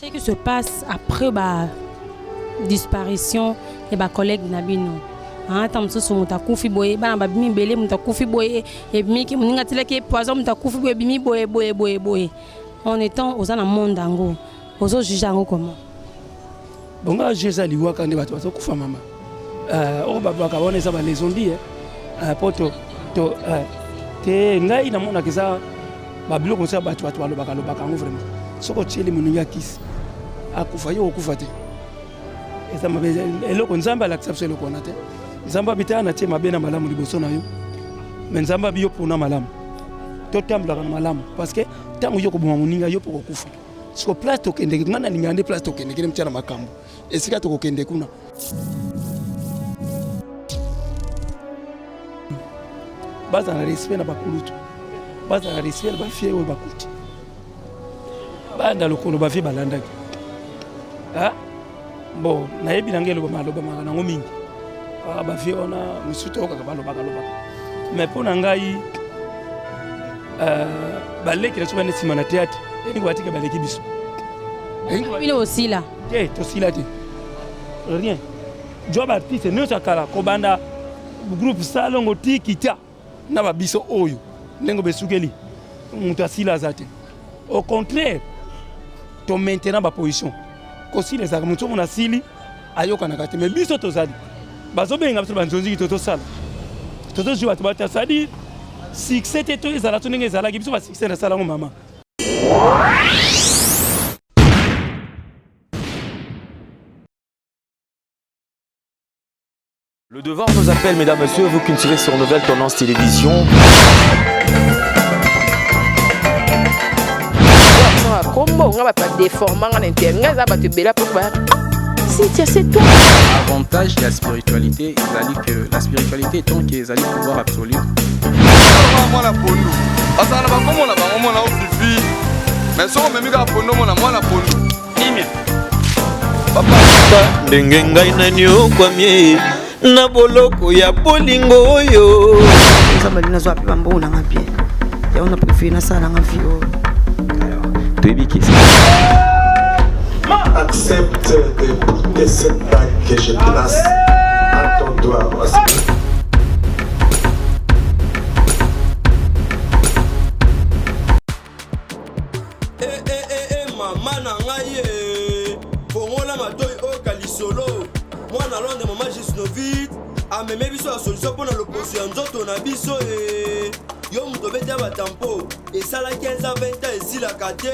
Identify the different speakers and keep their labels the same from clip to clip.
Speaker 1: Ce qui se passe après ba disparition ya ba collègues na bino. Ata mosusu moto akufi boye, bana babimi ebele, moto akufi boye, ebimiki moninga atilaki ye poison, moto akufi boye, ebimi boye boye boye boye. En étant oza na monde yango, ozo juge yango comment?
Speaker 2: Bongo juge eza liwaka nde bato bazokufa mama. Oyo babwaka wana eza ba les zombies, po to to te ngai namonaka eza ba biloko mosusu ya bato, bato balobaka lobaka yango vraiment. Soki otieli moninga kisi akufa, yo okufa te. Eza mabe, eloko Nzambe alakisa biso eloko wana te. Nzambe abitaka na tie mabe na malamu liboso na yo, mais Nzambe abi yo mpona malamu, totambolaka na malamu, parce que ntango yo koboma moninga, yo mpo kokufa. Siko place tokendeke, ngai nalingaka nde place tokendeke nde motia na makambo esika tokokende kuna. Bazala na respect na bakulutu, bazala na respect na bafie oyo bakuti banda lokolo bavie balandaki. Bon, nayebi na ngai elobama alobamaka nango mingi, bavie wana mosusu toyokaka balobaka lobaka, mais mpo na ngai baleki na biso bana nsima na théâtre elingi batika baleki biso.
Speaker 1: Bino osila
Speaker 2: te, tosila te, rien. Jwa baartiste nyonso ya kala, kobanda groupe Salongo ti kita na babiso oyo ndenge besukeli, moto asila aza te. Au contraire, to maintenant baposition kosila ezalaka moto omona asili ayokanaka te, mais biso tozali bazobenga biso banzonziki, tozosala, tozozwi bato bata, c'est-à-dire succès te to ezala to ndenge ezalaki biso basuccès nasala yango mama.
Speaker 3: Le devoir nous appelle, mesdames, messieurs, vous qui nous suivez sur Nouvelle Tendance Télévision.
Speaker 4: Kombo nga bato badeforma nga na inter nga eza bato ebele apo ba Cynthia, c'est toi.
Speaker 5: Avantage ya spiritualité ezali que la spiritualité étant que ezali pouvoir absolu.
Speaker 6: Mwana pondu azala na bakombo na bango, mwana ofifi, mais soki omemi kaka pondu, omona mwana pondu kimia.
Speaker 7: Ndenge ngai naniokwami na boloko ya bolingo oyo.
Speaker 8: Nzambe alingi nazwa mpe bambongo nanga bien, yango na préféré nasala nanga vie oyo.
Speaker 3: Toyebi kesi.
Speaker 9: Accepte de porter cette bague que je place à ton doigt.
Speaker 6: Eh, eh, eh, eh, mama na ngai ye fongola matoi oyoka lisolo. Mwana Londres, mama Gisnovit ameme biso ya solution mpo na loposo ya nzoto na biso. E yo moto obeti ya batampo esala 15 ans, 20 ans esilaka te.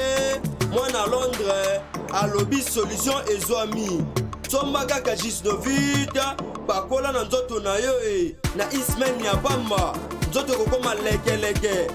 Speaker 6: Mwana Londres alobi solution ezwami, somba kaka Gisnovit, pakola na nzoto na yo e na ismaine ya pamba, nzoto ekokoma lekeleke,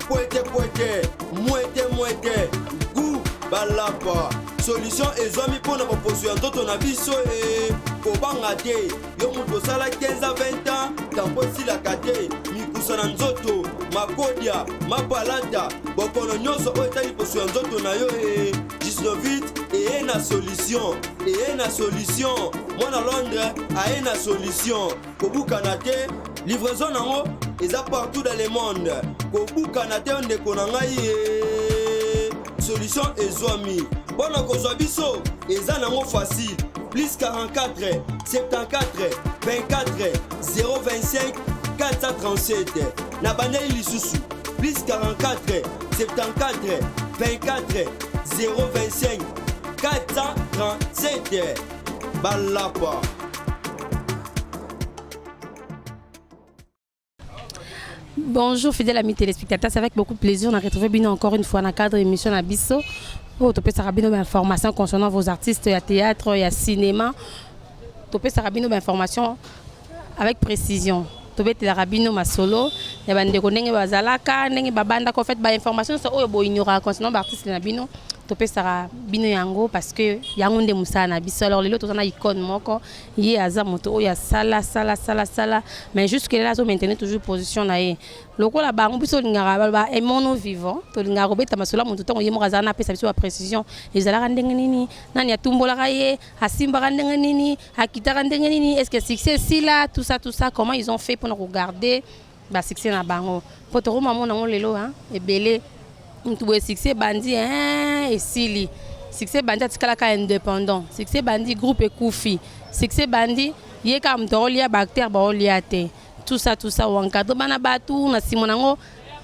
Speaker 6: pwete pwete, mwete mwete, gu balapa. Solution ezwami mpo na boposo ya nzoto na biso. E kobanga te, yo moto osala 15 a 20 ans tampo esilaka te, mikusa na nzoto, makodia, mapalata, bokono nyonso oyo etali poso ya nzoto na yo, e Gisnovit eye na solution, eye na solution. Mwana Londres aye na solution. Kobukana te, livraison nango eza partout dans le monde. Kobukana te ndeko na ngai ye, solution ezwami. Mpo na kozwa biso eza nango facile: plus 44 74 24 025 437. Na bandeli lisusu: plus 44 74 24 025 437. Balapa.
Speaker 1: Bonjour fidèles amis téléspectateurs, c'est avec beaucoup de plaisir on a retrouvé bino encore une fois dans le cadre de l'émission na biso. Oyo topesaka bino information concernant vos artistes ya théâtre, ya cinéma. Topesaka bino information avec précision. Tobetelaka bino masolo ya bandeko ndenge bazalaka, ndenge babandaka, en fait ba information nyonso oyo boignoraka concernant ba artiste na bino, topesaka bino yango parce que yango nde mosala na biso. Alors lelo toza na icône moko, ye aza moto oyo asala sala sala sala, mais jusque là azo maintenir toujours position na ye lokola bango. Biso olingaka baloba aimons-nous vivant, tolingaka kobeta masolo ya moto ntango ye moko azala na apesa biso ba précision, ezalaka ndenge nini, nani atumbolaka ye, asimbaka ndenge nini, akitaka ndenge nini, est ce que succès esila, tout ça tout ça, comment ils ont fait mpona kogarder basuccès na bango. Mpo tokoma mona yango lelo ebele, mutu boye succès ebandi esili. Succès Bandi atikalaka indépendant. Succès Bandi groupe ekufi. Succès Bandi ye kaka moto aolia, baacteur baolia te. Tout ça, tout ça, oencadre bana bato na nsima nango,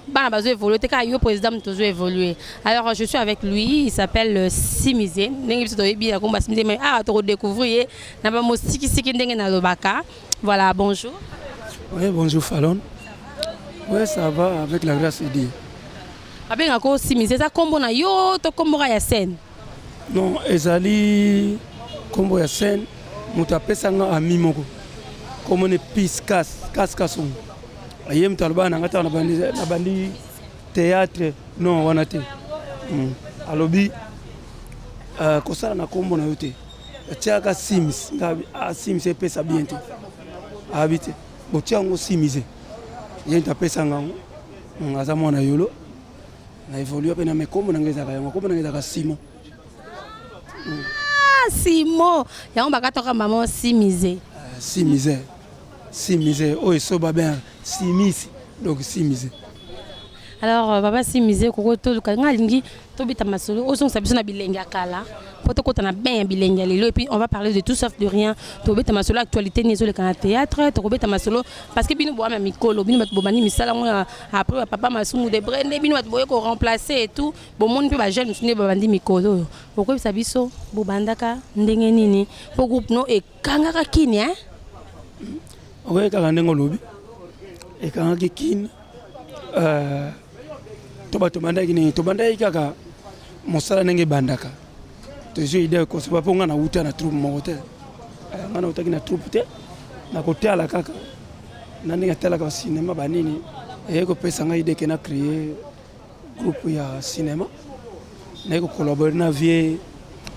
Speaker 1: bana bazo évoluer te, kaka yo président moto ozo évoluer. Alors je suis avec lui, il s'appelle Simize. Ndenge biso toyebi ya komba Simize, mais awa tokodécouvrir ye na bamosikisiki ndenge nalobaka. Voilà, bonjour.
Speaker 2: Oui, bonjour Fallon. Oui, ça va avec la grâce de Dieu.
Speaker 1: Babengaka Simize, eza nkombo na yo to nkomboka ya scène?
Speaker 2: Non, ezali nkombo ya scène. Moto apesanga ami moko kombo ne Pis Kas Kas Kasongo. Ye moto alobaka na nga ntango nabandi théâtre. Non, wana te. Alobi kosala na nkombo na yo te, atiaka Sims. Nga ah, Sims epesa bien te. Abi te, botia yango Simise. Ye moto apesanga yango. Aza mwana yolo na évolue mpe na me nkombo na ngai ezalaka yango, nkombo na ngai ezalaka Simon.
Speaker 1: Ah, Simon, yango bakataka mama Simize.
Speaker 2: Simise, Simise oyo esoba bien simisi, donc Simise.
Speaker 1: Alors baba Simize, koko toluka nga alingi tobeta masolo, ozongisa biso na bilenge ya kala mpo tokota na bain ya bilenge ya lelo. Et puis on va parler de tout sauf de rien. Tobeta masolo actualité nini ezoleka na théâtre. Tokobeta masolo parce que bino boama mikolo, bino bato bobandi misala ngo après bapapa Masumu de Brende, bino bato boye koremplacer et tout. Bomoni mpe bajeune mosusu nde babandi mikolo oyo. Okoyebisa biso bobandaka ndenge nini mpo groupe no ekangaka kini, hein?
Speaker 2: Okoki kaka ndenge olobi, ekangaki kini. To bato tobandaki nini? Tobandaki kaka mosala ndenge ebandaka. Tozwi idée kosoba mpo nga nauta na troupe moko te. Nga nautaki na troupe te, nakotala kaka na ndenge atalaka bacinéma banini, eye kopesa ngai idée ke na créer groupe ya cinéma. Naye kocollaborer na vieux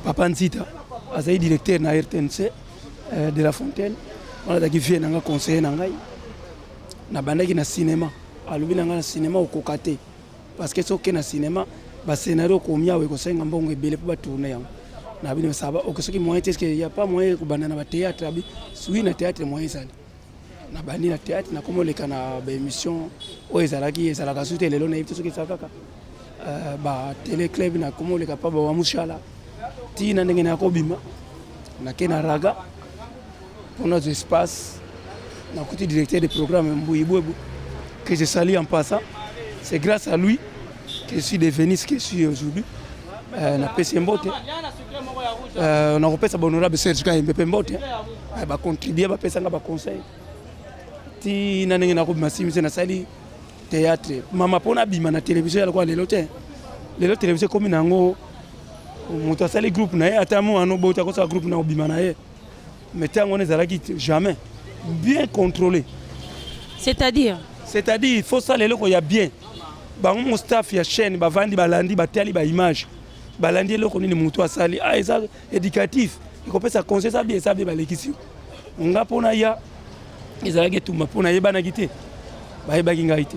Speaker 2: Papa Nzita, azali directeur na RTNC de la Fontaine. Wana azalaki vieux na nga, conseiller na ngai. Nabandaki na cinéma. Alobi na ngai, na cinéma okoka te, parce que soki na cinéma, bascénario okomi awa ekosenga mbongo ebele mpo batourne yango. Na bino saba oke, soki moyen te, est-ce ya pas moyen kobanda na bathéâtre? Abi oui, na théâtre moyen ezali. Nabandi na théâtre, nakomi oleka na baémission oyo ezalaki, ezalaka su te lelo, nayebi te soki ezala kaka batélé club. Nakomi oleka pa bawamushala ntina ndenge nakobima, nake na Raga mpo nazwa espace. Nakuti directeur de programme Mbuyi Bwebu, que je salue en passant. C'est grâce à lui que je suis devenu ce que je suis aujourd'hui. Napesi ye mbote. Nakopesa bahonorable Serge Kayembe mpe mbote. Bacontribue, bapesanga baconseil ntina ndenge nakobima Simise. Nasali théâtre, mama, mpo nabima na télévision ya lokola lelo te. Lelo télévision ekomi na yango, moto asali groupe na ye, ata mwana obota akosala groupe na obima na ye. Mais ntango wana ezalaki jamais bien contrôlé.
Speaker 1: C'est-à-dire?
Speaker 2: C'est-à-dire il faut sala eloko ya bien, bango mo staff ya chaîne bavandi, balandi, batali baimage, balandi eloko nini moto asali. Ah, eza éducatif, ekopesa conseil, eza bien, eza bien, balekisi nga. Mpo na ya ezalaki etumba mpo nayebanaki te, bayebaki ngai te.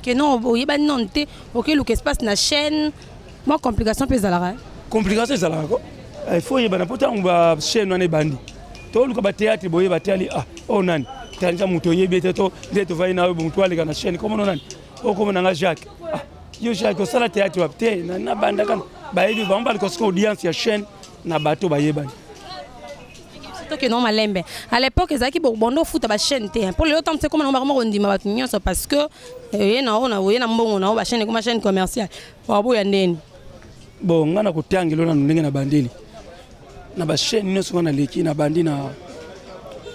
Speaker 1: Ke non, oyebani nano te, okeluka espace na chaîne, mwa complication mpe ezalaka.
Speaker 2: Complication ezalaka ko, il faut oyebana mpo ntango bachaîne wana ebandi, toluka bathéâtre boyeba te. Ali ah, oyo nani? Talisa moto oyebi ete to nde tovai na oyo moto aleka na chaîne, komono nani? Oyo komo nanga Jacques. Ah, yo Jacques osala théâtre wapi? Te, nabandaka, bayebi bango, baluka soki audience ya chaîne na bato bayebani.
Speaker 1: Tokende malembe. À l'époque ezalaki bondo ofuta bachaîne te, mpo lelo ntango ekoma nango, bakoma kondima bato nyonso, parce que oye na oyo oye na mbongo na oyo bachaîne ekoma chaîne commerciale, waboya ndeni?
Speaker 2: Bon, nga na kotangela nanu ndenge na bandeli na bachaîne nyonso. Nga naleki, nabandi na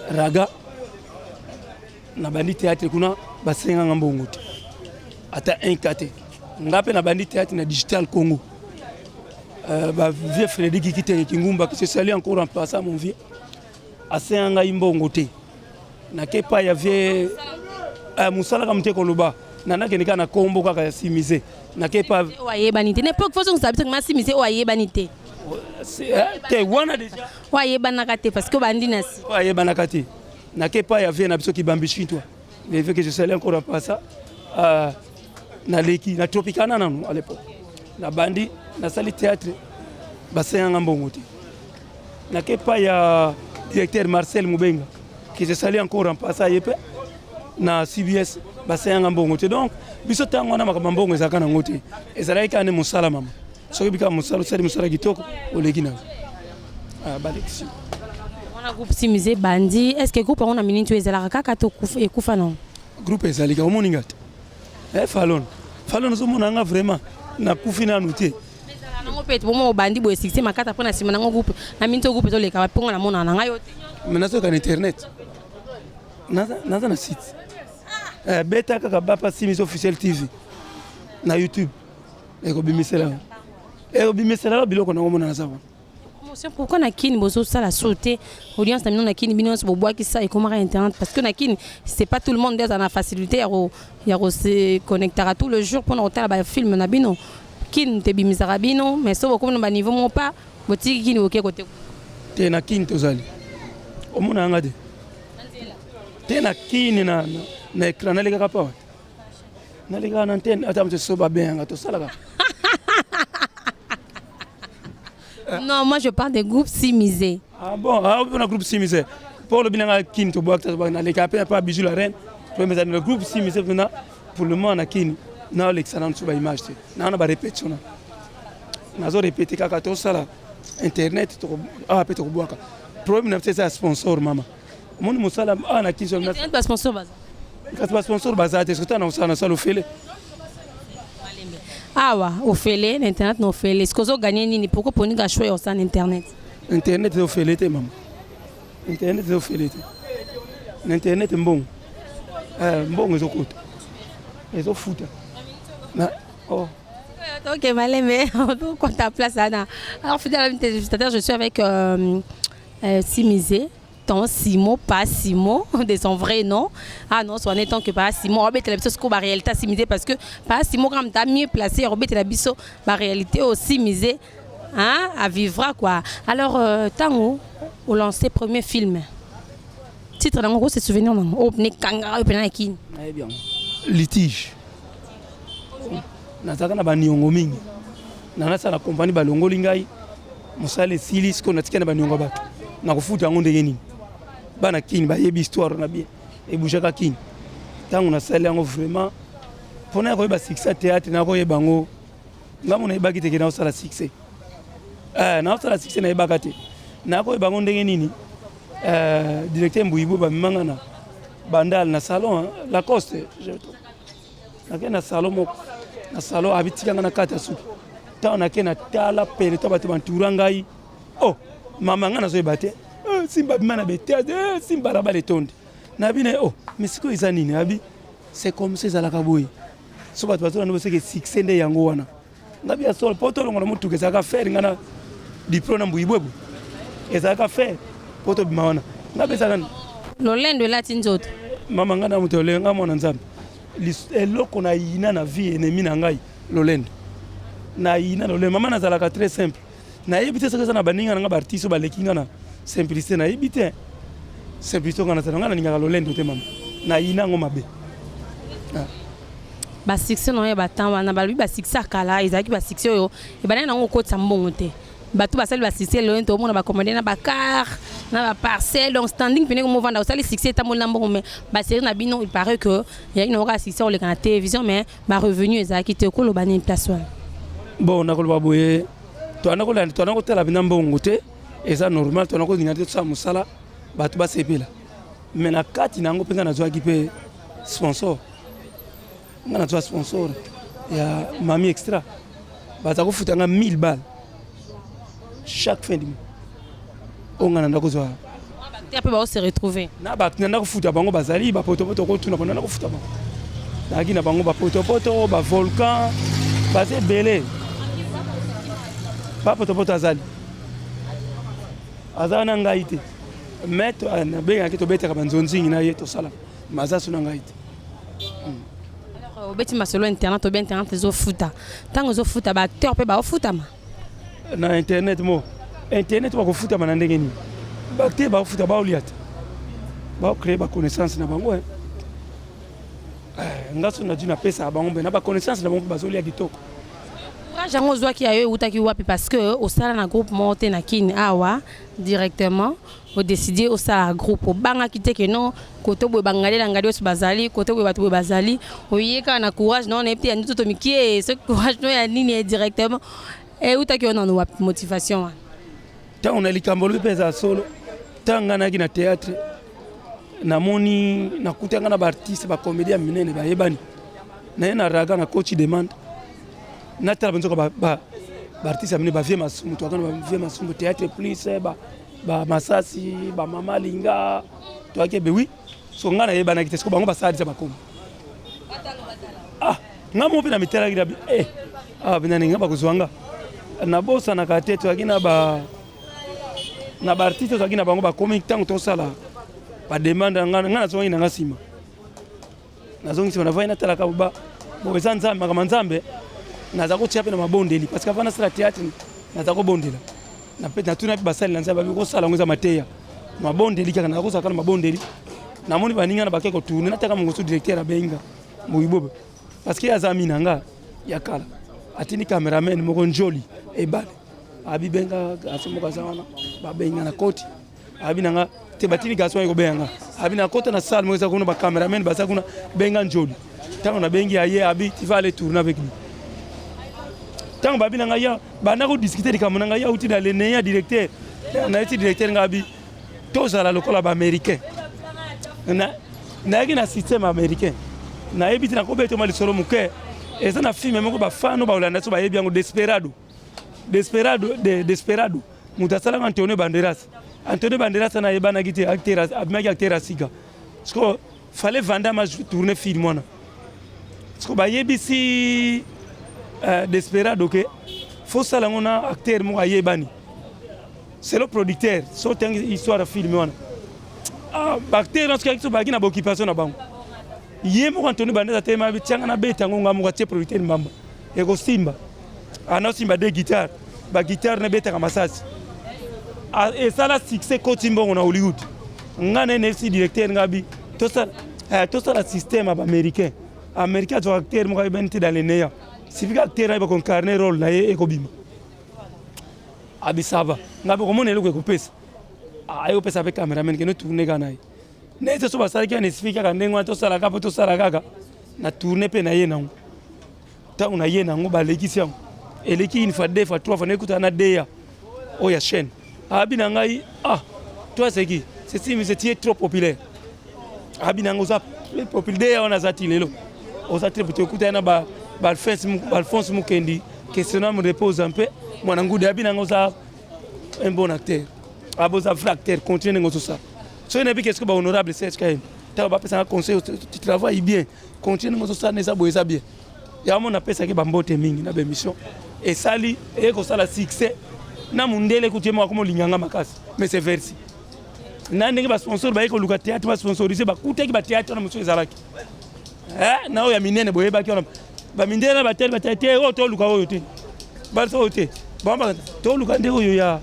Speaker 2: Raga, nabandi théâtre kuna, basenganga mbongo te, ata un ka te. Nga mpe nabandi théâtre na Digital Congo. Bavieux Frédéric Kitenge Kingumba, qui se salue encore en passant, mon vieux, asenga ngai mbongo te. Nake epai ya vieux mosalaka mote koloba na nakende kaka na kombo kaka ya Simise, nake epai.
Speaker 1: Oyo ayebani te na époque, faut ozongisa biso ma Simise oyo ayebani te.
Speaker 2: Te, wana déjà.
Speaker 1: Oyo ayebanaka te, parce que obandi na si.
Speaker 2: Oyo ayebanaka te, nake epai ya vieux na biso Kibambi Chintwa, le vieux que je salue encore en passant. Naleki na Tropicana nanu à l'époque, nabandi, nasali théâtre, basenganga mbongo te. Nake epai ya directeur Marcel Mubenga, que je salue encore en passant, ye mpe na CBS, basenganga mbongo te. Donc biso ntango wana makambo ya mbongo ezalaka nango te, ezalaki kaka nde mosala, mama. Soki bika mosala, osali mosala kitoko, oleki na ah, balekisi.
Speaker 1: Wana groupe Simize ebandi, est ce que groupe yango na minute oyo ezalaka kaka to ekufa nango?
Speaker 2: Groupe ezali kaka, omoni nga te. Eh, Falon, Falon, ozomona nga vraiment nakufi nanu te.
Speaker 1: Nango mpe bomo obandi boye succès makata mpo na nsima nango groupe na minute oyo groupe ezoleka wapi mpo nga namonana na ngai yo te.
Speaker 2: Mais nazoyoka na internet, naza na site. Eh, beta kaka Bapa Simis officiel TV na YouTube, ekobimisela ekobimisela biloko nango mona naza wana.
Speaker 1: Promotion, pourquoi na Kini bozosala so te audience na bino na Kini, bino nyonso bobwakisa ekomaka internet? Parce que na Kini, c'est pas tout le monde nde aza na facilité ya kose connectaka tout le jour mpona kotala bafilm na bino. Kini te ebimisaka bino, mais so bokomi na baniveau moko pa botiki Kini, boke kote.
Speaker 2: Te, na Kini tozali, omona yanga te te na Kini na écran nalekaka pa wapi, nalekaka na antenne, ata moto so babenganga tosalaka.
Speaker 1: Non, moi je parle des groupes Simisé.
Speaker 2: Ah bon, ah na groupe Simisé mpo olobi nanga Kini tobwakisa, naleka mpe pa Bijou la Reine. Toyemeza le groupe Simisé mpena. Pour le moment na Kini naolekisa nanu so baimage te, naa na barépétition na nazo répété kaka, tosala internet awa mpe tokobwaka. Problème na biso eza ya sponsor, mama. Omoni mosala awa na Kini.
Speaker 1: Internet, basponsor baza.
Speaker 2: Kasi basponsor baza te. Soki na kosala, nasala ofele.
Speaker 1: Awa ofele na internet na ofele, ce que ozoganye nini? Pourquoi poninga choix ya osala na internet?
Speaker 2: Internet eza ofele te, mama. Internet eza ofele te. Na internet mbongo, mbongo ezokota, ezofuta na oh.
Speaker 1: Ok, Maleme, on compte ta place, Anna. Alors, fidèle téléspectateur, je suis avec Simisé, ton Simon, pas Simon, de son vrai nom. Ah non, son étant que pas Simon, Robert la biso la réalité Simisé, parce que pas Simon, quand t'as mieux placé, Robert la biso, la réalité aussi misé, hein, à vivre quoi. Alors, tango, on lancé premier film. Titre nango, c'est souvenir nango. Oh, ne kanga, oh, pena kini.
Speaker 2: Nayebi yango, Litige. Nazalaka na baniongo mingi, nanasala kompani, balongoli ngai mosala, esili. Sikoyo natikali na baniongo ya bato, nakofuta yango ndenge nini? Bana Kini bayebi histoire na bien, ebougeaka Kini. Ntango nasali yango vraiment mpona ya koyeba succès ya théâtre, nakoyeba yango ngambo, nayebaki teke naosala succès. Naosala succès, nayebaka te. Nakoyeba yango ndenge nini? Directeur Mbuyibo bamemanga na Bandal na salon Lacoste. Nake na salon moko, na salon abitikanga na kati ya suki. Ntango nake na tala pele to bato bantura ngai, oh mama, ngai nazoyeba te. Simba bima na bete, simba rabala etondi na bino. Oh, mais sikoyo eza nini? Abi c'est comme ça, ezalaka boye. So bato bazolanda boseke succès nde yango wana. Ngabi ya solo, mpo tolongola motuka ezalaka fere ngai na diplôme na Mbuyibwebwe, ezalaka fere mpo tobima wana. Ngabi ezalaka
Speaker 1: Lolendo elati nzoto.
Speaker 2: Mama, ngai na moto olenge, ngai mwana Nzambe. Eloko na yina na vie, ennemi na ngai lolendo, na yina lolendo. Mama, nazalaka très simple. Nayebi te soki eza na baninga na ngai baartiste oyo baleki ngai na simplicité, nayebi te. Simplicité ngai nazala, ngai nalingaka lolendo te, mama, na yina yango mabe.
Speaker 1: Basuccès na oyo ya batemps wana, balobi basuccès ya kala ezalaki basuccès oyo ebandaki nango kokotisa mbongo te. Bato basali basuccès lelo, tomona bacommande na bacar na baparcelle, donc standing pene komovanda, osali succès, etamboli na mbongo. Mais basérie na bino, il paraît que ezalaki nango kaka succès koleka na télévision, mais barevenu ezalaki te. Okoloba nini place wana?
Speaker 2: Bon, nakoloba boye, toanda kotala bina mbongo te, eza normal. Toanda kolinga te, tosala mosala, bato basepela. Mais na kati na yango mpe ngai nazwaki mpe sponsor. Ngai nazwa sponsor ya Mami Extra, baza kofuta nga 1000 balles chaque fin du mois oyo ngai nanda kozwa.
Speaker 1: Te mpe bao se retrouver.
Speaker 2: Na bato nanda kofuta bango, bazali bapotopoto, kotuna bango, nanda kofuta bango, nazalaki na bango bapotopoto, bavolcan, baza ebele. Bapotopoto azali, aza na ngai te, mais nabengaki, tobetaka banzonzingi na ye, tosalaka, mais aza so na ngai te.
Speaker 1: Alors, obeti masolo internet, obi internet ezofuta. Ntango ezofuta, baacteur mpe baofutama?
Speaker 2: Na internet mo, internet bakofutama na ndenge nini? Baacteur bakofuta, baolia te, baocrée baconnaissance na bango. Nga so nazwi, napesaka bango mpe na baconnaissance na bango mpe bazolia kitoko.
Speaker 1: Courage yango ozwaki ya yo eutaki wapi? Parce que osala na groupe moko te na Kini awa, directement odécide osala groupe. Obangaki te ke non, kote boye bangali na ngali nyonso bazali, kote boye bato boye bazali? Oye kaka na courage? Non, nayebi te, ya nzoto mike, soki courage no ya nini directement. Eutaki yo nanu wapi motivation wana?
Speaker 2: Ntango na likambo olobi mpe eza solo. Ntango ngai nayaki na théâtre, namoni nakutanga na baartiste, bacomédien ya minene bayebani. Naye na raga na koti demande natala banzoka baartiste ya minene, bavie Masumu, toaka na bavie Masumu théâtre plus bamasasi, bamama linga toyaki ebe. Oui, so ngai nayebanaki te, siko bango basalisa bakoma. Ah, ngai moko mpe na mitelaki na eh, ah, nani nga bakozwa nga, nabosanaka te. Toyaki na ba na baartiste, tozalaki na bango, bakomi. Ntango tosala bademande, ngai nazongaki na nga nsima, nazongi nsima, navai natalaka ba bon, eza Nzambe, makambo Nzambe. Naza kotia mpe na mabondeli, parce que avant nasala théâtre, naza kobondela. Natuna mpe basali na Nzambe, babi kosala yango eza mateya, mabondeli kaka. Naza kozala kaka na mabondeli. Namoni baninga na bake kotourner, nataka mongoso, directeur abenga Moyibobe, parce que aza ami na nga ya kala. Atindi cameraman moko Njoli ebale, abi benga garçon moko aza wana. Babenga na koti, abi na nga te, batindi garçon aye kobenga nga, abi na kota na salle moko eza kuna, bacameraman baza kuna, benga Njoli. Ntango nabengi, aye, abi tu vas aller tourner avec lui. Ntango babi na ngai ya banda kodiscuter likambo na ngai, ya uti na lene ya directeur, nayeti directeur ngai, abi tozala lokola baaméricain. Nayaki na système américain. Nayebi te, nakobetoma lisolo moke. Eza na film moko, bafano baolanda so bayebi yango, Desperado. Desperado de Desperado, moto asalaka Antonio Banderas. Antonio Banderas ana ayebanaki te, acteur abimaki, acteur ya sika. Siko fallait Vandama tourner film wana. Siko bayebisi Desperado ke fosala yango na acteur moko ayebani. C'est le producteur. So otangi histoire ya film wana, ah, baacteur nyonso kaki so bayaki na baoccupation na bango. Ye moko Antonio Banderas atelema, tianga na beta yango nga moko. Atie producteur mbamba, ekosimba, anaosimba de guitare, baguitare nabetaka masasi, esala succès, koti mbongo na Hollywood. Nga na nfc directeur nga bi tosala, tosala système ya baaméricain. Américain azwaka acteur moko ayebani te dans le néant, sifika acteur ayeba koincarner rôle na ye, ekobima. Abisava nga mpe komona eloko ekopesa, ayekopesa mpe cameraman kende tourner kaka na ye. Neti so basalaki wana esprit kaka ndenge wana, tosala kaka mpo tosala kaka na tourne mpe na ye nango. Ntango na ye nango, balekisi yango, eleki une fois, deux fois, trois fois, nekutana na deya oyo ya chaîne, abi na ngai: ah, toi, c'est qui? C'est si c'est tu es trop populaire. Abi na ngai oza très populaire. Deya wana aza ti lelo, oza très populaire. Okutana na ba Alphonse Mukendi, que son âme repose un peu, mwana ngude. Abi na ngai oza un bon acteur, abo oza vrai acteur, continue ndenge ozosala. Soki nayebi ke soki bahonorable Serge Kayembe, ntango bapesanga conseil: tu travailles bien, continue ndenge ozosala, eza boye, eza bien. Yango napesaki bambote mingi na baémission. Esali eye kosala succès na mondele kutu, ye moko akoma olinganga makasi. Mais c'est versi na ndenge basponsor baye koluka théâtre basponsoriser, bakutaki bathéâtre wana mosusu ezalaki na oyo ya minene boyebaki wana. Bamindele na batele batele te, oyo toluka oyo te, balisa oyo te, bango toluka nde oyo ya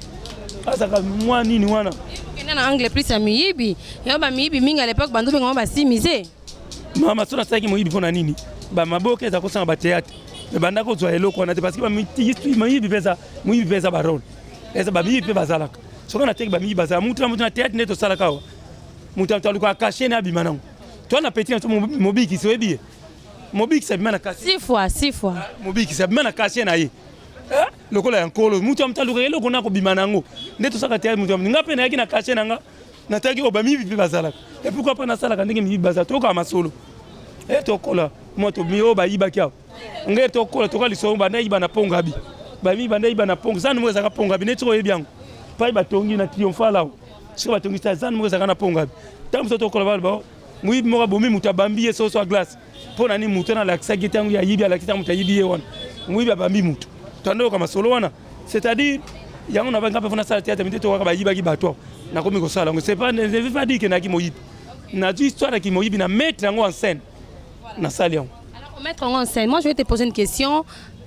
Speaker 2: azalaka mwa nini wana.
Speaker 1: Kende na angle plus ya miyibi, yango bamiyibi mingi à l'époque bando bengango basimize.
Speaker 2: Mama, so nasalaki moyibi mpo na nini? Bamaboke eza kosanga bathéâtre, me banda kozwa eloko wana te, parce que moyibi mpe eza moyibi, mpe eza barole, eza bamiyibi mpe bazalaka. Soki nateki bamiyibi bazala mutu na mutu na théâtre nde tosalaka awa, moto alukaka cachet ne abima nango. To na petit na so Mobikisi, oyebi ye, Mobikisi abima na cachet.
Speaker 1: Six fois, six fois.
Speaker 2: Mobikisi abima na cachet na ye lokola ya nkolo. Mutu ya moto alukaka eloko na kobima na yango nde tosalaka théâtre. Mutu ya motu, nga mpe nayaki na cachet na nga, nataki oyo bamiyibi mpe bazalaka. Et pourquoi pas nasalaka ndenge miyibi bazala? Tokaka masolo e tokola mwa tomi oyo bayibaki awa. Ngai tokola toka lisolo, banda yiba na Pongabi, bamiyibi banda yiba na Ponga, zanu moko ezalaka Pongabi. Neti oyebi yango, pai batongi na Triomphal awa, soki batongi ta zanu moko ezalaka na Pongabi. Ntango mosusu tokola, baloba moyibi moko abomi moto, abambi ye soso ya glace. Mpo na nini? Moto wana alakisaki ntango ye ayibi, alakisi ntango moto ayibi ye wana, moyibi abambi moto. Toandoyoka masolo wana, c'est-à-dire yango na banga mpe fona sala théâtre mite tokaka bayibaki bato awa. Nakomi kosala yango, c'est pas, ne veut pas dire que nayaki moyibi. Nazwi histoire ya kimoyibi na mettre yango en scène, nasali yango.
Speaker 1: Alors, mettre en scène, moi je vais te poser une question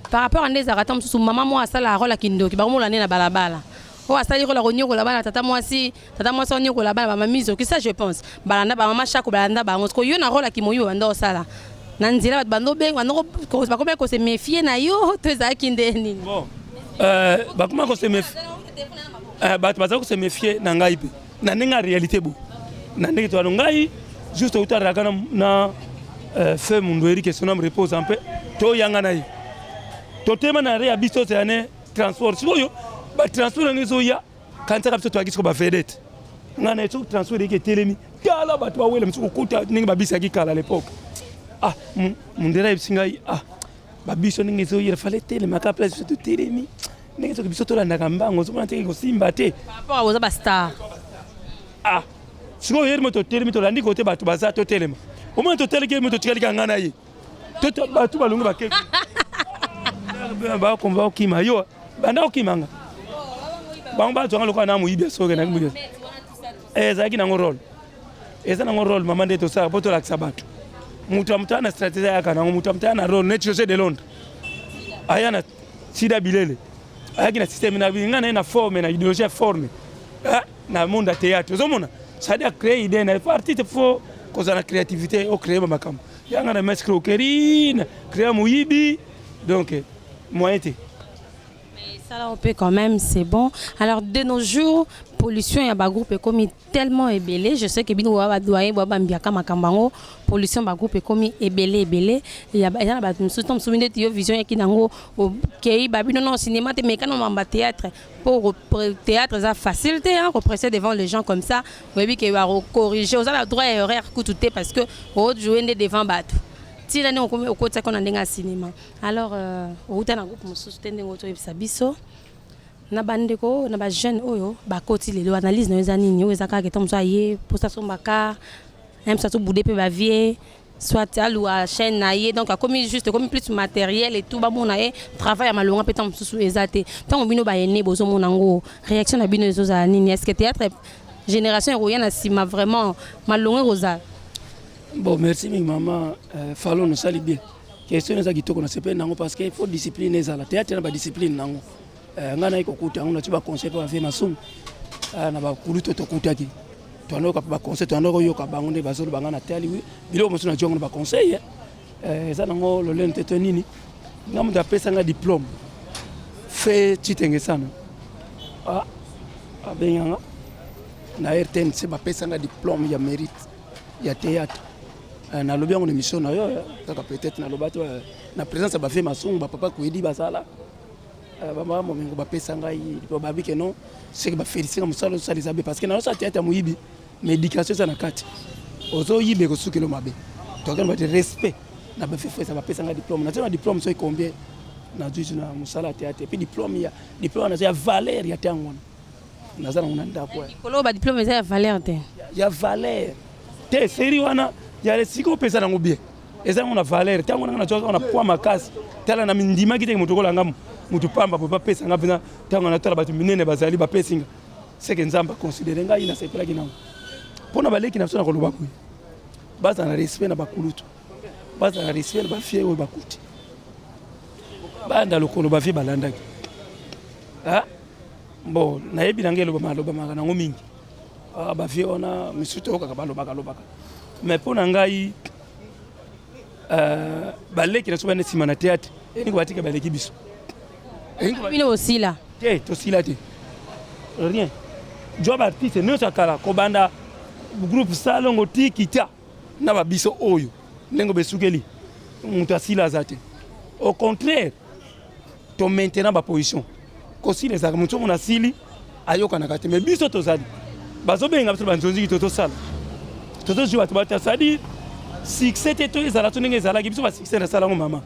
Speaker 1: par rapport à nde ezalaka. Ntango mosusu mama moko asala rôle ya kindoki, bakomola nde na balabala oyo asali rôle ya konyokola bana, tata mwasi, tata mwasi onyokola bana, bamami zoki, ça je pense balanda bamama chako, balanda bango. Siko yo na rôle ya kimoyibi, banda osala na nzela, bato bando benga, bakomaki kose méfier na yo to ezalaki nde nini?
Speaker 2: Bon, bakoma kose méfier, bato baza kose méfier na ngai mpe na ndenge ya réalité bo na ndenge toyano ngai juste outaraka na feu Mundu Eri, que son âme repose en paix. Toyanga na ye, totema na re ya biso ozala ne. Transport sikoyo, batransport yango ezoya, kanisaka biso toyaki siko bavedette. Ngai na soki transport eyaki etelemi, tala bato bawela mosusu kokota ndenge babisaki kala l'époque. Ah, mundele ayebisi ngai, ah, babiso ndenge ezoyela, fale etelemaka place biso totelemi, ndenge soki biso tolandaka mbango, ozomona teke kosimba te.
Speaker 1: Par rapport à oza bastar.
Speaker 2: Ah, sikoyo yeri mo totelemi, tolandi kote bato baza, totelema, omona toteleki mo totikali kaka ngai na ye. Bato balongi bakeki, bakomba okima yo, banda okimanga bango bazwanga lokola na moyibi ya soke na moyibi. Ezalaki nango role, eza nango role, mama, nde tosala mpo tolakisa bato. Moto ya moto aya na stratégie, ayaka nango. Moto ya moto aya na role neti José de Londres aya na sida bilele, ayaki na système na ngai na ye na forme na idéologie ya forme na monde ya théâtre. Ozomona, c'est-à-dire créer idée na artiste, faut kozala na créativité, ocréer bamakambo yanga na escroquerie, na créer moyibi, donc moyen te.
Speaker 1: Ça on peut quand même, c'est bon. Alors de nos jours, pollution ya ba groupe ekomi tellement ebele. Je sais que bino ba doyen ba bambiaka makambo yango, pollution ba groupe ekomi ebele ebele. Ya eza na bato mosusu to mosusu ndeti yo vision yaki nango okei ba bino non cinéma te, mais kana mamba théâtre. Pour théâtre eza facile te, hein, represser devant les gens comme ça. Oyebi ke ba corriger, oza na droit ya erreur kutu te parce que ojouer nde devant bato. Tina ndenge okomi okotiaka na ndenge ya cinéma. Alors outa na groupe mosusu te, ndenge otoyebisa biso na bandeko na bajeune oyo bakoti lelo, analyse na yo eza nini? Oyo eza kaka eto mosu aye mposa asomba car na ye, mosu azobude mpe bavie, soit aluwa chaîne na ye, donc akomi juste, ekomi plus matériel et tout, bamona ye travail ya malonga mpe ntango mosusu eza te. Ntango bino bayene bozomona yango, réaction na bino ezozala nini? Est ce que théâtre génération ekoya na nsima vraiment malonga ekozala?
Speaker 2: Bon, merci mingi, mama. Falon osali bien, question eza kitoko, nasepeli nango parce que il faut discipline ezala. Théâtre na badiscipline nango. Ngai nayi kokuta yango, nati baconseil mpo bavie masumu na bakulu to tokutaki, toandoyoka mpe baconseil, toandoka koyoka bango nde bazoloba. Ngai natali biloko mosusu na jongo na baconseil, eza nango lolendo te to nini. Nga moto apesanga diplôme fe Tshitenge sana, abenganga na RTNC, bapesanga diplôme ya mérite ya théâtre. Nalobi yango na émission na yo kaka, peut-être naloba te na présence ya bavie Masungu, bapapa Kwedi bazala, bamama Momengo, bapesa ngai, babi ke non, seke bafélicité nga mosala osala eza be, parce que nazosala théâtre ya moyibi, mais éducation eza na kati. Ozoyiba, ekosukela mabe. Tokende bate respect na bafefo eza. Bapesa ngai diplôme, naza na diplôme soki combien nazwi na mosala ya théâtre, puis diplôme ya diplôme naza ya valeur ya ntango wana, naza nango na ndako.
Speaker 1: Likolo badiplôme eza ya valeur te.
Speaker 2: Ya valeur te, série wana ya sikoyo mpe eza nango bien, eza yango na valeur. Ntango nanga nazwaka na poids makasi, tala na mindimaki teke moto okolanga motu pamba po bapesa nga mpenza. Ntango natala bato minene bazali bapesi nga, seke Nzambe aconsidérer ngai, nasepelaki nango. Mpo na baleki na biso, na koloba boye: bazala na respect na bakulutu, bazala na respect na bafie oyo bakuti banda lokolo bavie balandaki. Bon, nayebi na ngai elobama, alobamaka nango mingi, bavie wana misusu toyokaka balobaka lobaka, mais mpo na ngai, baleki na biso bana nsima na théâtre elingi batika baleki biso.
Speaker 1: Bino bosila?
Speaker 2: Te, tosila te, rien. Job artiste nyonso ya kala, kobanda groupe Salongo ti kita na babiso oyo, ndenge besukeli, moto asila aza te. Au contraire, to maintenant baposition kosila ezalaka moto omona asili ayokanaka te, mais biso tozali, bazobenga biso banzonziki, to tosala, tozozwi bato bata, c'est-à-dire succès te, to ezala to ndenge ezalaki biso basuccès nasala yango, mama.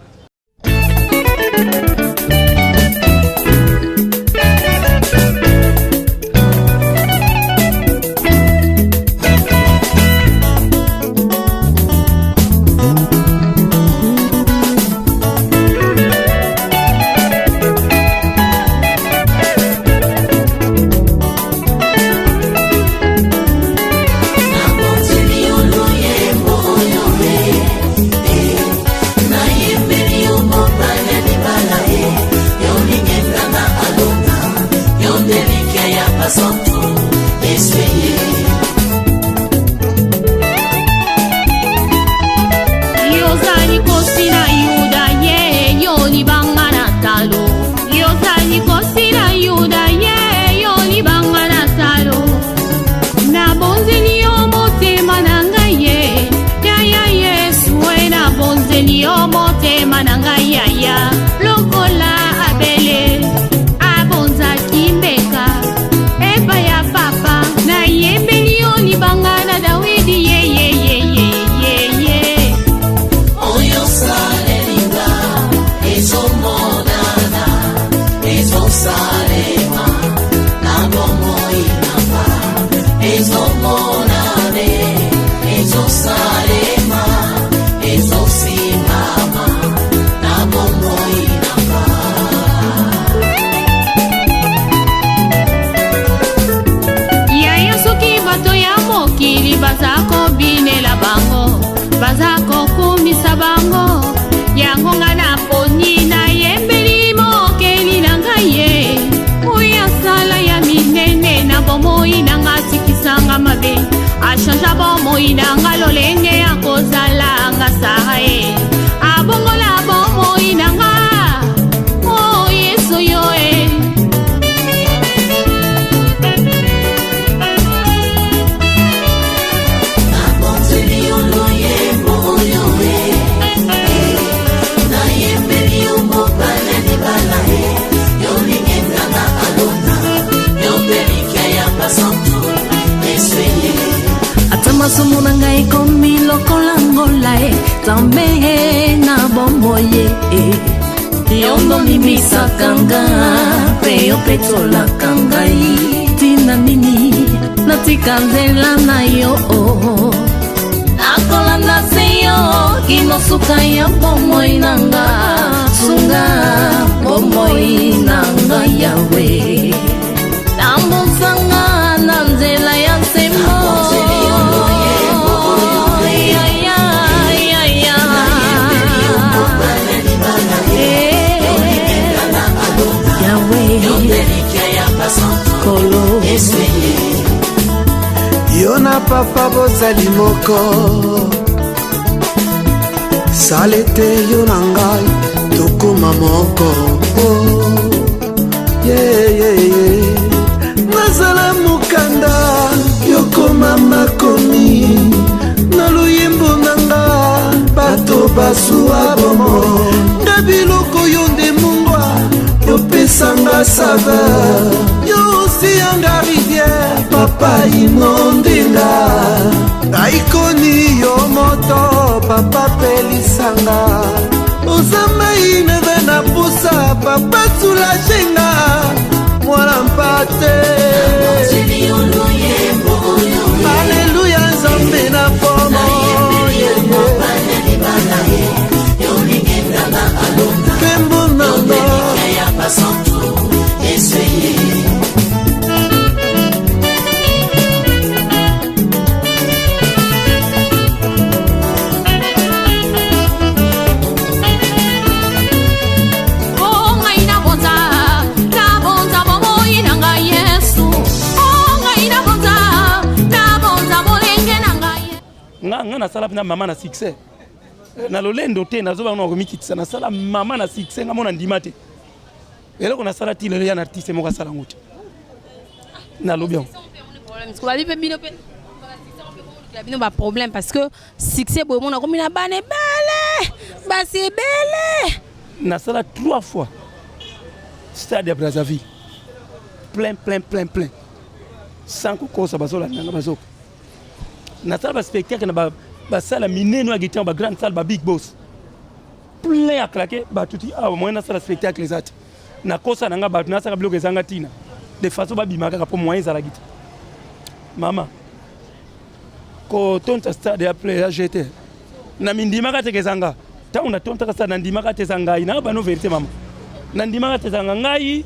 Speaker 10: Yozali kosi na Yuda ye, yo libanga na talo. Yozali kosi na Yuda ye, yo libanga na talo. Nabonzeli yo motema na ngai ye, yaya Yesu e, nabonzeli yo motema na ngai yaya, lokola Abele. Baza kobinela bango, baza kokumisa bango. Yango nga naponi, nayembeli mokeli na ngai ye oyo asala ya minene na bomoi na nga, atikisanga mabe, achangea bomoi na nga, lolenge ya kozala nga sara ye abongola bomoi na nga. O Yesu yo e.
Speaker 11: Nabonzeli yo loyembo oyo e, nayembeli yo mobali ya libala e, yolingenga na alona yo mpe likia ya basantu esweye.
Speaker 12: Ata masumu na ngai ekomi lokola ngola e, Nzambe na bomoi e, yo ndolimbisaka nga mpe yo petolaka ngai. Ntina nini natika nzela na yo? Nakolanda se yo kino suka ya bomoi na nga. Sunga bomoi na nga, Yawe, tambusanga na nzela ya sembo. Ya, ya, ya, ya. Eh, Yawe, Kolo.
Speaker 9: Yo na papa bozali moko, sala ete yo na ngai tokóma moko. Oh, yeah, yeah, yeah. Nazala mokanda, yokoma makomi na loyembo na nga, bato basuwa bomo nga biloko. Yo nde mungwa, yopesanga saveur, yo osianga rivière, papa inondinga aikoni yo moto, papa pelisanga, oza mai neve na pusa, papa soulagenga mwana mpate.
Speaker 11: Nabonzeli yo loyembo oyo e,
Speaker 9: Aleluya, Nzambe na pomo.
Speaker 11: Nayembeli yo mobali ya libala e, yolingenga na alona
Speaker 9: Nkembo nanga.
Speaker 11: Likia ya basantu esweye.
Speaker 10: O ngai nabonza, nabonza bomoi na ngai Yesu. O ngai nabonza, nabonza bolenge na ngai.
Speaker 2: Nga nasala mpena mama na succès na lolendo te, nazoba na komikitisa. Nasala mama na succès, nga mona ndima te. Eloko nasala ti lelo, ya na artiste moko asala yango te, nalobi yango.
Speaker 1: Babi mpe bino mpe bino baproblème, parce que succès boye mona komi na bana ebele, basi ebele.
Speaker 2: Nasala trois fois stade ya Brazzaville, plein, plein, plein, plein, sans kokosa. Bazolanda nga, bazoka. Nasala baspectacle na basala minene ya guitare, bagrande salle, babig boss, plein ya claque bato ti awa. Moyen nasala spectacle eza te, nakosa na nga bato, nasala biloko ezanga ntina, de façon babima kaka, mpo moyen ezalaki te. Mama, kotonta stade ya plein ya gt na mindimaka teke eza nga. Ntango natontaka stade, nandimaka te eza ngai na bano. Vérité mama, nandimaka te ezanga ngai.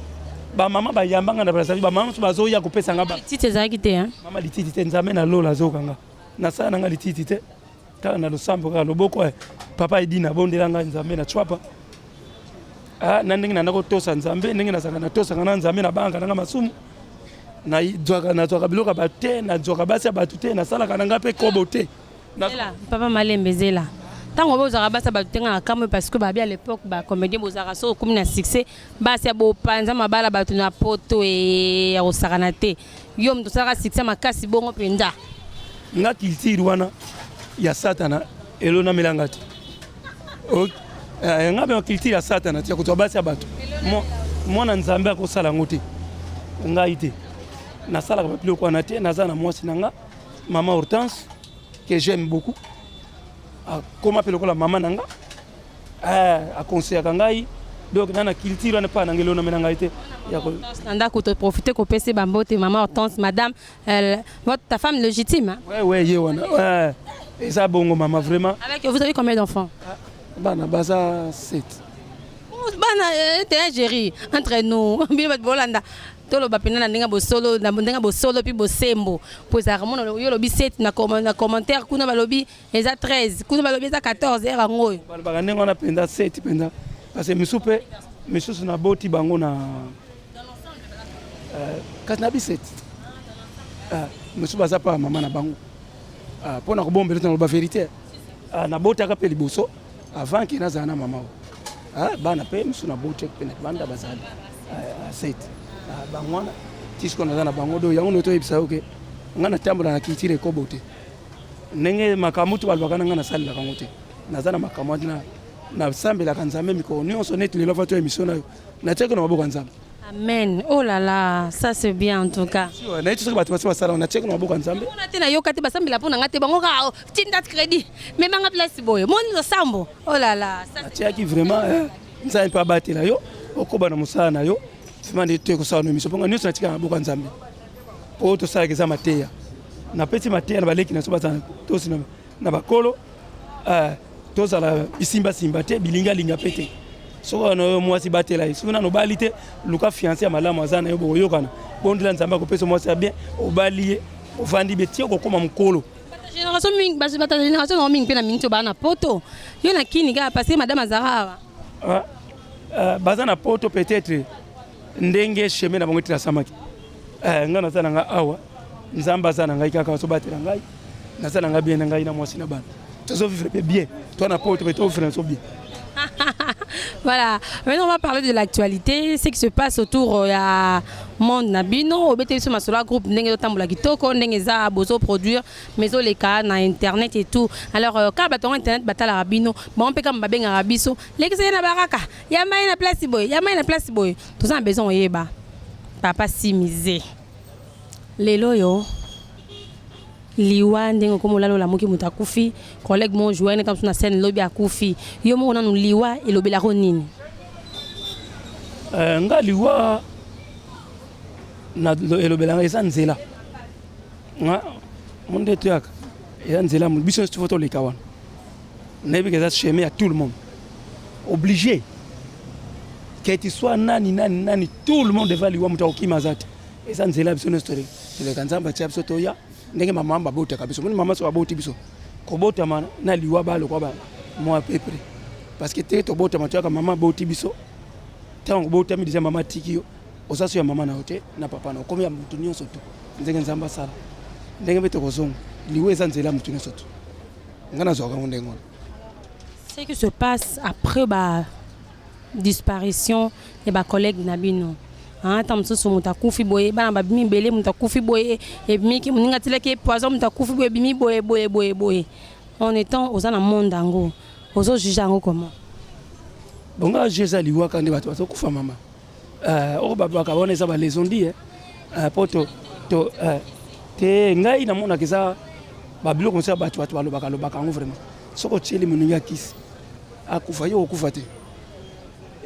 Speaker 2: Bamama bayambanga na Brazzaville, bamama mosusu bazoya kopesa nga.
Speaker 1: Lititi ezalaki te, hein?
Speaker 2: Mama, lititi te. Nzambe na lola azokanga, nasala na nga lititi te, kaka na losambo, kaka loboko. Papa Edina abondela ngai, Nzambe na cwapa. Ah, na ndenge nanda kotosa Nzambe, ndenge nazalaka, natosaka na Nzambe, nabangaka nanga masumu, nazwaka biloko ya bato te, nazwaka basi ya bato te, nasalaka na ngai mpe kobo te.
Speaker 1: Zela, papa Malembe, zela. Ntango bozalaka basi ya bato te, nga na kamwe, parce que babi à l'époque bacomédien bozalaka, soki okomi na succès, basi ya bopanza mabala bato na poto e ya kosakana te. Yo moto osalaka succès makasi bongo mpenza.
Speaker 2: Nga culture wana ya satana elonamelanga te. Nga mpe culture ya satana te ya kozwa basi ya bato. Mwana Nzambe akosala yango te, ngai te, nasalaka babiloko wana te. Naza na mwasi na nga, mama Hortense, que j'aime beaucoup, akoma mpe lokola mama na nga, akonseyaka ngai. Donc na culture wana mpa nanga elonamela ngai te.
Speaker 1: Na ndako toprofite kopesa bambote mama Hortense, madame, votre, ta femme légitime, hein?
Speaker 2: Ouais, ye wana, ouais. Eza bongo mama, vraiment.
Speaker 1: Avec vous avez combien d'enfants?
Speaker 2: Bana baza 7.
Speaker 1: Bana te, géri entre nous, bino bato bolanda. Toloba mpenza na ndenge bosolo, na ndenge bosolo mpe bosembo. Mpo ezalaka mona yo olobi 7 na commentaire kuna balobi eza 13, kuna balobi eza 14 heure yango oyo.
Speaker 2: Balobaka ndenge wana mpenza 7 mpenza parce que misusu mpe misusu naboti bango na kasi na bi 7 misusu baza pa mama na bango mpo na kobombela naloba vérité, nabotaka mpe liboso avant ke nazala na mama oyo. Bana mpe mosusu naboti mpe na banda bazali 7 bango wana ti sikoyo naza na bango. Do yango nde toyebisa yo ke ngai natambola na culture ekobo te. Ndenge makambo to balobaka na ngai, nasalelaka yango te. Naza na makambo wana, nasambelaka Nzambe mikolo nyonso. Neti lelo fa to émission na yo, natiaki na maboko ya Nzambe.
Speaker 1: Amen. Oh là là, ça c'est bien en tout cas.
Speaker 2: Nayebi soki bato basi basala, natiaki na maboko ya Nzambe.
Speaker 1: Mona te, nayoka te basambela mpo na nga te. Bango kaka tinda crédit, memanga place boye, moni losambo. Oh là là.
Speaker 2: Natiaki vraiment Nzambe mpe abatela yo, okoba na mosala na yo. Vraiment nde toye kosala no émission mponga nyonso, natika na maboko ya Nzambe mpo tosalaka eza mateya. Napesi mateya na baleki na so bazala tosi na bakolo, tozala bisimbasimba te, bilingalinga mpe te. Soki wana oyo mwasi, batela ye. Soki nano obali te, luka fiancé ya malamu aza na yo, bokoyokana. Bondela Nzambe akopesa mwasi ya bien, obali ye, ovandi be tie okokóma mokolo.
Speaker 1: Génération mingi, bato ya génération nango mingi mpe na mingi to baa na poto, yo na kini kaka parce que madame azalaka
Speaker 2: awa. Baza na poto peut-être ndenge chemin na bango etirasamaki. Ngai naza na ngai awa, Nzambe aza na ngai kaka, azobatela ngai, naza na ngai bien na ngai na mwasi na bana, tozovivre mpe bien. To na poto mpe tovivre na so bien.
Speaker 1: Voilà. Maintenant, on va parler de l'actualité, ce qui se passe autour ya monde na bino. Obete biso masolo ya groupe, ndenge otambola kitoko, ndenge eza bozo produire, mais oleka na internet et tout. Alors, quand bato internet batalaka bino, bango mpe kama babengaka biso, lekisa ye na baraka, ya mai na place boye, ya mai na place boye. Toza na besoin oyeba. Papa Simize. Lelo oyo liwa, ndenge okoma olala, olamuki, moto akufi, collègue mo joueur neta mosusu na scène lobi akufi. Yo moko nanu, liwa elobelako nini?
Speaker 2: Nga liwa elobelanga eza nzela nga mo nde toyaka, eza nzela biso nyonso tifo toleka wana. Nayebi ke eza chemin ya tout le monde, obligé que tu sois nani nani nani, tout le monde devant liwa, moto akokima aza te. Eza nzela biso nyonso toleka. Nzambe atia biso toya ndenge mama babotaka biso. Moni mama so baboti biso, kobotama na liwa balokwa ba mwa à peu près, parce que te tobotama toyaka, mama aboti biso. Ntango obotami déjà, mama atiki yo, oza so ya mama na yo te na papa na, okomi ya motu nyonso to ndenge Nzambe asala, ndenge mpe tokozonga. Liwa eza nzela ya motu nyonso to ngai nazwaka yango ndenge wana.
Speaker 1: Ce qui se passe après ba disparition ya bacollègue na bino, ata mosusu moto akufi boye, bana babimi ebele, moto akufi boye, ebimiki moninga atilaki poison, moto akufi boye, ebimi boye boye boye boye, en étant oza na monde yango, ozojuge yango comment?
Speaker 2: Bonga ju eza liwaka nde bato bazokufa mama. Oyo babwaka wana eza balezondi mpo to te. Ngai namonaka eza babiloko mosusu ya bato, bato balobaka lobaka yango. Vraiment, soki otieli moninga kisi akufa, yo okufa te,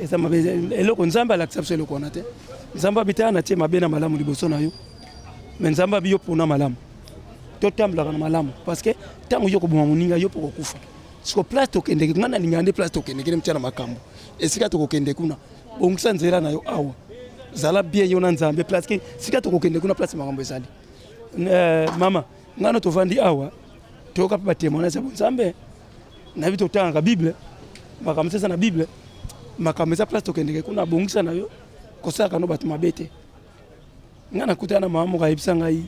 Speaker 2: eza mabe. Eloko Nzambe alakisa biso eloko wana te. Nzambe abi te na tie mabe na malamu liboso na yo, mais Nzambe abi yo mpona malamu, totambolaka na malamu, parce que ntango yo koboma moninga, yo mpo kokufa. Siko place tokendeke, ngai nalingaka nde place tokendeke nde motia na makambo. Esika tokokende kuna, bongisa nzela na yo awa, zala bien yo na Nzambe. Place ke sika tokokende kuna, place makambo ezali. Mama ngai no tovandi awa, toyoka mpe batémoignage ya bonzambe. Nayebi totangaka Bible, makambo eza na Bible, makambo eza place tokendeke kuna. Bongisa na yo, kosalaka no bato mabe te. Ngai nakutana na mama moko, ayebisa ngai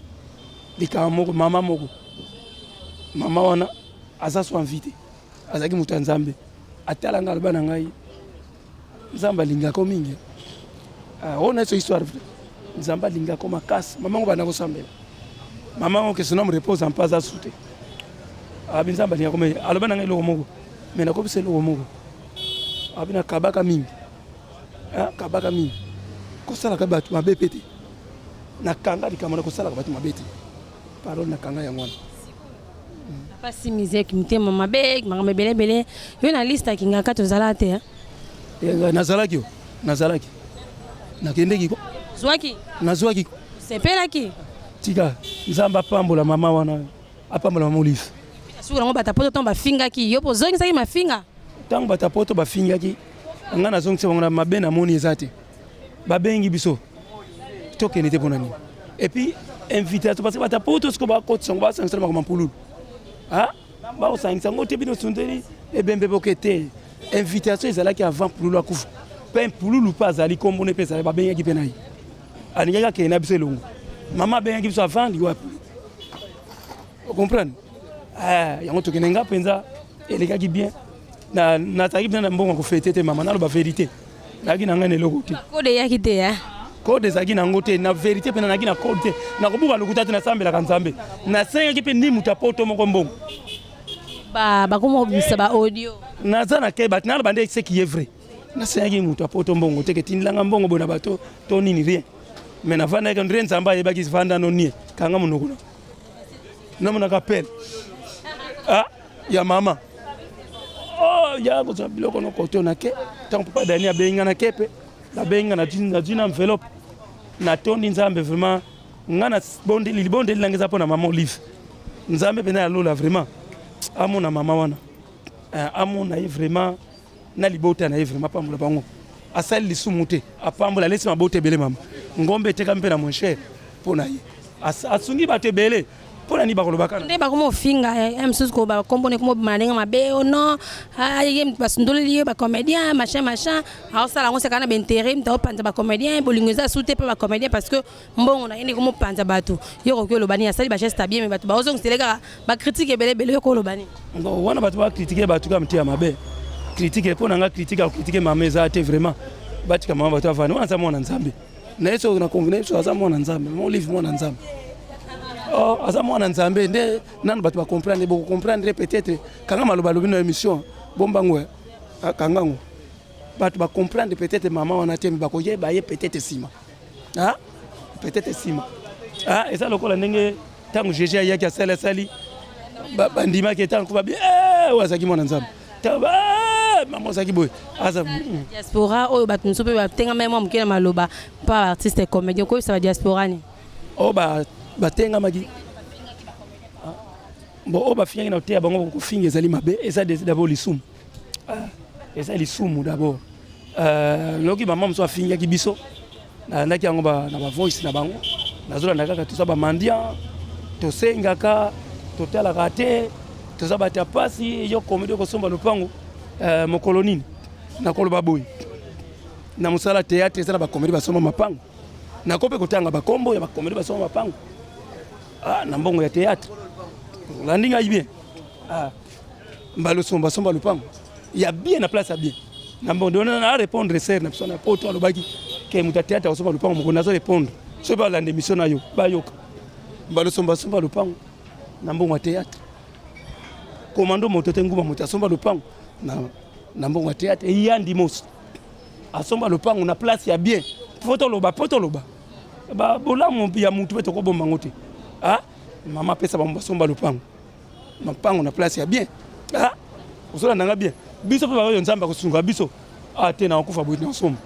Speaker 2: likambo moko. Mama moko, mama wana aza so envie te, azalaki moto ya Nzambe. Atala ngai, aloba na ngai: "Nzambe alingako mingi." Oyo na so histoire vraie. Nzambe alingako makasi. Mama ngo banda kosambela, mama ngo que son âme repose en paix, aza su te. Abi Nzambe alingako mingi. Aloba na ngai eloko moko, mais nakobisa eloko moko. Abi nakabaka mingi, kabaka mingi, kosalaka bato mabe mpe te. Nakanga likambo na kosalaka bato mabe te. Parole nakanga yango wana.
Speaker 1: Papa Simizek, motema mabe, makambo ebele ebele, yo na liste akingaka tozala te?
Speaker 2: Nazalaki yo, nazalaki, nakendeki ko.
Speaker 1: Zwaki.
Speaker 2: Nazwaki ko.
Speaker 1: Sepelaki.
Speaker 2: Tika Nzambe apambola mama wana, apambola mama Olive.
Speaker 1: Suka yango, bato poto ntango bafingaki yo mpo ozongisaki mafinga?
Speaker 2: Ntango bato poto bafingaki ngai, nazongisa bango na mabe. Namoni eza te, babengi biso. Tokende te mpona nini? Et puis invitation, parce que bato ya poto siko bakotisa yango, basangisa na makambo mpululu, bakosangisa yango te. Bino sundeli ebembe boke te. Invitation ezalaki avant Pululu akufa, mpe Pululu mpe azali nkombo ne mpe ezali, babengaki mpe na ye, alingaki akende na biso elongo. Mama abengaki biso avant liwa ya Pululu, ocomprendre? Yango tokende. Nga mpenza elekaki bien, nazalaki mpenza na mbongo ya kofêter te. Mama, naloba vérité, nayaki na ngai na eloko te.
Speaker 1: Code eyaki te?
Speaker 2: Code ezalaki nango te. Na vérité mpe nanaki na code te. Nakobuka lokuta te, nasambelaka Nzambe, nasengaki mpe ndi moto apoto moko mbongo.
Speaker 1: Bakoma kobimisa ba audio.
Speaker 2: Naza na ke bato naloba nde ce qui est vrai. Nasengaki moto apoto mbongo te ke tindilanga mbongo boye na bato to nini, rien. Mais navandaki ndre, Nzambe ayebaki vanda no nie, kanga monoko na namonaka pele. Ah, ya mama, oh, ya kozwa biloko no koto na ke. Ntango papa Dani abengi nga na ke, mpe babengi nga, nazwi na enveloppe, natondi Nzambe vraiment. Nga na bondeli, libondeli nanga eza mpo na mama Olive. Nzambe mpenza ya lola vraiment amona mama wana, amona ye vraiment na libota na ye, vraiment apambola bango. Asali lisumu te, apambola, alesi mabota ebele. Mama, ngombe etekami mpe na moins cher mpo na ye. Asungi bato ebele. Mpo na nini bakolobaka?
Speaker 1: Nde bakoma ofinga ye mosusu, bakombo ne komobima na ndenge mabe. O non, ye basundoleli ye bacomédien, machin machin, aosala yango seka na baintérêt. Moto aopanza bacomédien, bolingo eza su te mpe bacomédien, parce que mbongo na ye nde komopanza bato. Yo koki oloba nini? Asali bageste bien, mais bato baozongisele kaka bacritique ebele ebele. Yo koloba nini?
Speaker 2: Wana bato bacritiquer bato kaka miteya mabe. Critique mpo na nga, critique akocritiquer mama eza te vraiment. Batika mama, bato avandi wana, aza mwana Nzambe na ye. Soki na convenir biso, aza mwana Nzambe. Mama Olive mwana Nzambe. Oh, aza mwana Nzambe nde nanu bato bacomprendre, bokocomprendre peut-être. Kanga maloba alobi na émission, bombango, kangango. Bato bacomprendre peut-être mama wana te, mais bakoyeba ye peut-être nsima, peut-être nsima. Eza lokola ndenge ntango Jésus ayaki, asali, asali, bandimaki. Ntango babi oyo azalaki mwana Nzambe, mama azalaki boye, aza
Speaker 1: Diaspora oyo, bato mosusu mpe batengama mwa moke na maloba mpa baartiste comédien, koyebisa badiaspora nini?
Speaker 2: Oyo batengamaki, bon, oyo bafingaki na koteya bango, kofinga ezali mabe, eza d'abord lisumu, eza lisumu d'abord. Loki mama mosusu afingaki biso, nalandaki yango na bavoice na bango, nazolanda kaka. Toza bamendiant, tosengaka, totalaka te, toza bato ya pasi. Yo comédie okosomba lopango mokolo nini? Nakoloba boye, na mosala théâtre eza na bacomédie basomba mapango. Nako mpe kotanga bakombo ya bacomédie basomba mapango na mbongo ya théâtre. Olandi ngai bien? Mbala osomba, somba lopango ya bien na place ya bien na mbongo. Na répondre sœur na biso na poto alobaki ke moto ya théâtre akosomba lopango moko. Nazo répondre, soki balanda émission na yo, bayoka. Mbala osomba, somba lopango na mbongo ya théâtre. Komando moto te, nguma moto asomba lopango na mbongo ya théâtre. Eyandi mosi asomba lopango na place ya bien. Po toloba, po toloba bolamu ya mutu mpe tokobomba yango te. Mama apesa bango, basomba lopango, mapango na place ya bien. Ozolanda nga bien? Biso mpe baoyo Nzambe akosunga biso te, na kokufa boye, nasomba,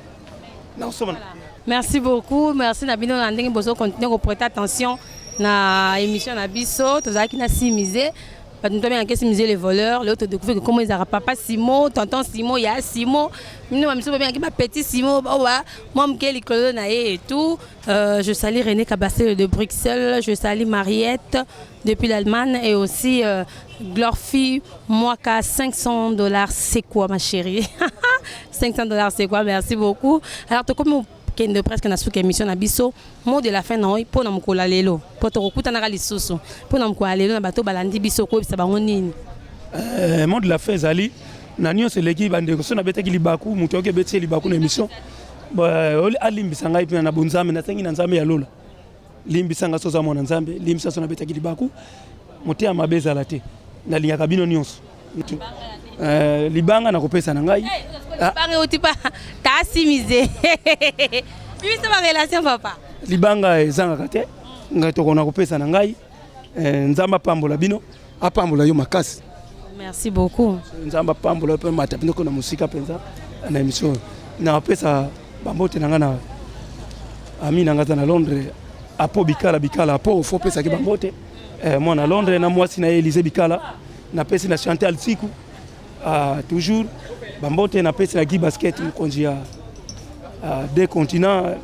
Speaker 2: nasomba.
Speaker 1: Merci beaucoup, merci na bino na ndenge bozo continuer ko prêter attention na émission na biso. Tozalaki na Simize, bato moto abengaki Simize le voleur. Lelo todécouvrir que comment ezalaka papa Simo, tonton Simo, ya Simo, bino bamiso babengaki bapetit Simo, oyo mwa moke likolo na ye et tout. Je salue René Cabasele de Bruxelles, je salue Mariette depuis l'Allemagne et aussi Glorfie Mwaka. 500 $, c'est quoi, ma chérie? 500 $, c'est quoi? Merci beaucoup. Alors tokomi kende presque na suka émission na biso. Mot de la fin na oyo mpo na mokolo ya lelo, mpo tokokutanaka lisusu, mpo na mokolo ya lelo na bato balandi biso, koyebisa bango nini?
Speaker 2: Mot de la fin ezali na nyonso eleki. Bandeko, so nabetaki libaku, moto ayoki ebeti ye libaku na émission, alimbisa ngai mpena na bonzambe. Nasengi na Nzambe ya lola, limbisa ngai. So oza mwana Nzambe, limbisa so nabetaki libaku. Motema mabe ezala te, nalingaka bino nyonso. Libanga nakopesa na ngai.
Speaker 1: Libanga euti pa tasimize biso barelation, papa.
Speaker 2: Libanga ezangaka te. Ngai tokona kopesa na ngai. Nzambe apambola bino, apambola yo makasi.
Speaker 1: Merci beaucoup.
Speaker 2: Nzambe apambola mpe mata bino na mosika mpenza na émission. Napesa bambote na ngai na ami na ngai aza na Londres, Apo Bikala, Bikala Apo, fo opesaki bambote, mwana Londres na mwasi na ye Elise Bikala. Napesi na Chantal Tsiku toujours bambote. Napesi na Guy Basket, mokonzi ya deux continents.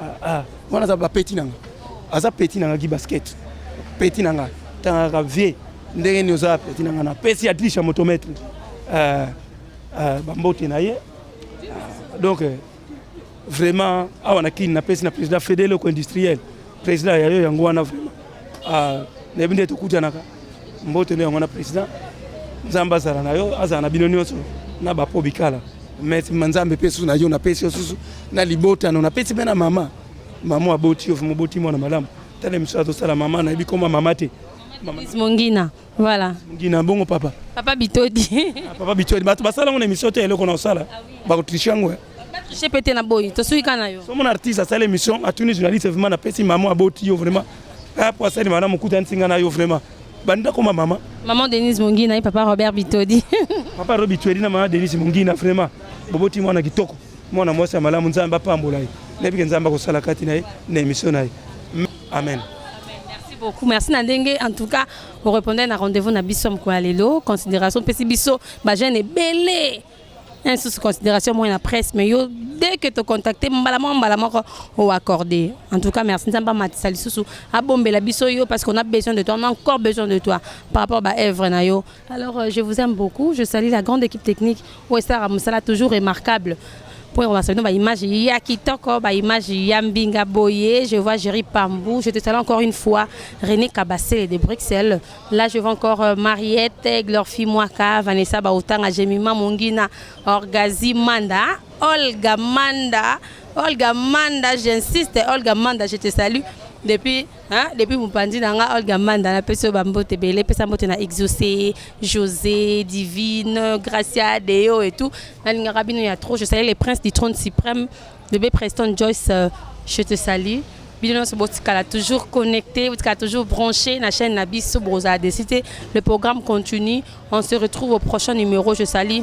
Speaker 2: Ah, ah, wana aza bapeti nanga, aza peti nanga gi basket, peti nanga tangaka vie ndenge nini oza peti nanga. Napesi adrisha motomètre bambote na ye. Donc vraiment awa na Kini, napesi na président Fede Loko industriel, président ya yo yango wana. Vraiment nayebi nde tokutanaka, mbote nde yango wana. Président, Nzambe azala na yo, azala na bino nyonso na bapo bikala. Mais Nzambe mpe susu na yo, napesi yo susu na libotano, napesi mpe na mama, mama aboti yo, moboti mwana malamu. Tala miso azosala mama, nayebi koma mama te.
Speaker 1: Mongina, voilà.
Speaker 2: Mongina bongo papa.
Speaker 1: Papa Bitodi.
Speaker 2: Papa Bitodi, bato basala ngo na émission te, eloko na osala bakotriche yango.
Speaker 1: Batriche pe te na boyi, tosuki kaka na yo.
Speaker 2: So mona artiste asala émission, atuni journaliste, vraiment napesi mama aboti yo, vraiment po asali malamu, okuta ntinga na yo, vraiment banda koma mama.
Speaker 1: Maman Denise Mongina et papa Robert Bitodi.
Speaker 2: Papa Robert Bitodi na mama Denise Mongina, vraiment boboti mwana kitoko, mwana mwasi ya malamu. Nzambe apambola ye, nayebi ke Nzambe akosala kati na ye na émission na ye. Amen.
Speaker 1: Merci beaucoup, merci na ndenge en tout cas orépondre na rendez-vous na biso mokolo ya lelo. Considération mpesi biso bajeune ebele sous considération moi na presse, mais yo, dès que te contacter, mbala moko mbala moko oaccordé. En tout cas merci, Nzambe amatisa lisusu, abombela biso yo, parce qu'on a besoin de toi, on a encore besoin de toi par rapport ba œuvre na yo. Alors je vous aime beaucoup, je salue la grande équipe technique oyo esalaka mosala toujours remarquable pour ba image ya kitoko, ba image ya mbinga boye. Je vois Jerry Pambou, je te salue encore une fois. René Kabassé de Bruxelles. Là, je vois encore Mariette, Glorfie Mwaka, Vanessa Bautanga, Jemima Mongina, Orgazi Manda, Olga Manda, Olga Manda, j'insiste, Olga Manda, je te salue. Depuis, hein, depuis Mupandi nanga Olga Manda, na peso bambote bele, pesa mbote na Exaucé, José, Divine, Gracia, Deo et tout. Nalinga bino ya trop, je salue les princes du trône suprême, bébé Preston Joyce, je te salue. Bino nyonso botikala toujours connecté, botikala toujours branché na chaîne na biso. Bozala décidé, le programme continue, on se retrouve au prochain numéro. Je salue.